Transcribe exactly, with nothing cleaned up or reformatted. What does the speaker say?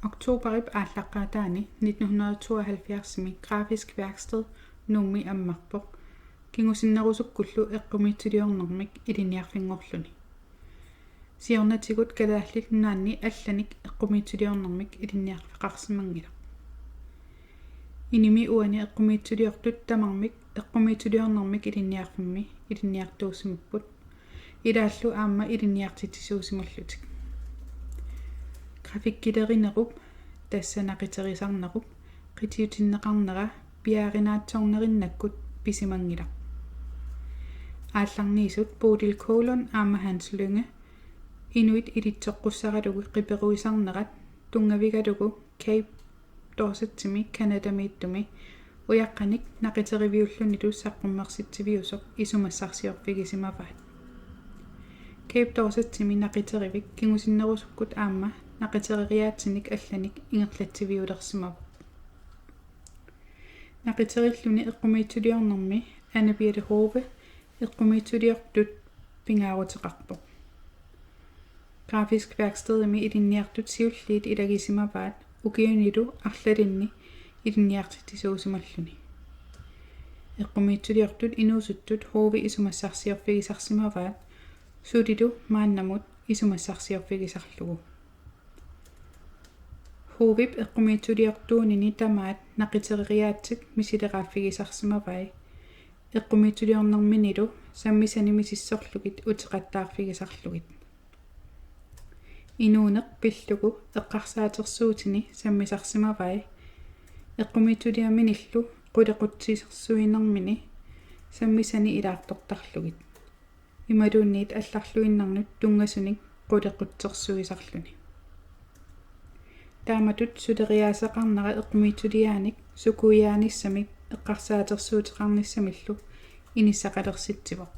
Oktoberip aallaqqaataani nitten hundrede tooghalvfjerdsimi Grafisk Værksted Nuummi ammarpoq kingusinnerusukkullu eqqumiitsuliornermik ilinniarfinngorluni. Siornatigut Kalaallit Nunaanni allanik eqqumiitsuliornermik ilinniarfeqarsimanngilaq. Inimi uani eqqumiitsuliortut tamarmik eqqumiitsuliornermik ilinniarfimmi ilinniartuusimapput, ilaallu aamma ilinniartitsisuusimallutik. Grafikkilerinerup, tassa naqiterisarnerup, qitiutinneqarnera piaarinaatsornerinnakkut pisimanngilaq. Aallarniisut Bodil Kaalund aamma Hans Lynge inuit ilitsoqqussaralugu qiperuisarnerat tunngavigalugu Cape Dorsetimi Canadamiittumi ujaqqanik naqiteriviullunilu saqqummersitsiviusoq isumassarsiorfigisimavaat. Cape Dorsetimi naqiterivik kingusinnerusukkut aamma naqitereriaatsinik allanik ingerlatsiviulersimavoq. Naqiterilluni eqqumiitsuliornermi Anne Birthe Hove eqqumiitsuliortut pingaaruteqarpoq. Grafisk Værkstedimi ilinniartut siulliit ilagisimavaat ukiunilu arlalinni ilinniartitsisuusimalluni. Eqqumiitsuliortut inuusuttut Hove isumassarsiorfigisarsimavaat sulilu maannamut isumassarsiorfigisarlugu. Hovep eqqumiitsuliortuunini tamaat naqitereriaatsit misileraaffigisarsimavai eqqumiitsuliornerminilu sammisani misissorlugit uteqattaarfigisarlugit. Inuuneq pillugu eqqarsaatersuutini sammisarsimavai eqqumiitsuliaminillu qulequtsisersuinermini sammisani ilaartortarlugit imaluunniit allarluinnarnut tunngasunik qulequtsersuisarluni. Taamatut suleriaaseqarnera eqqumiitsuliaanik sukuiaanissamik eqqarsaatersuuteqarnissamillu inissaqalersitsivoq.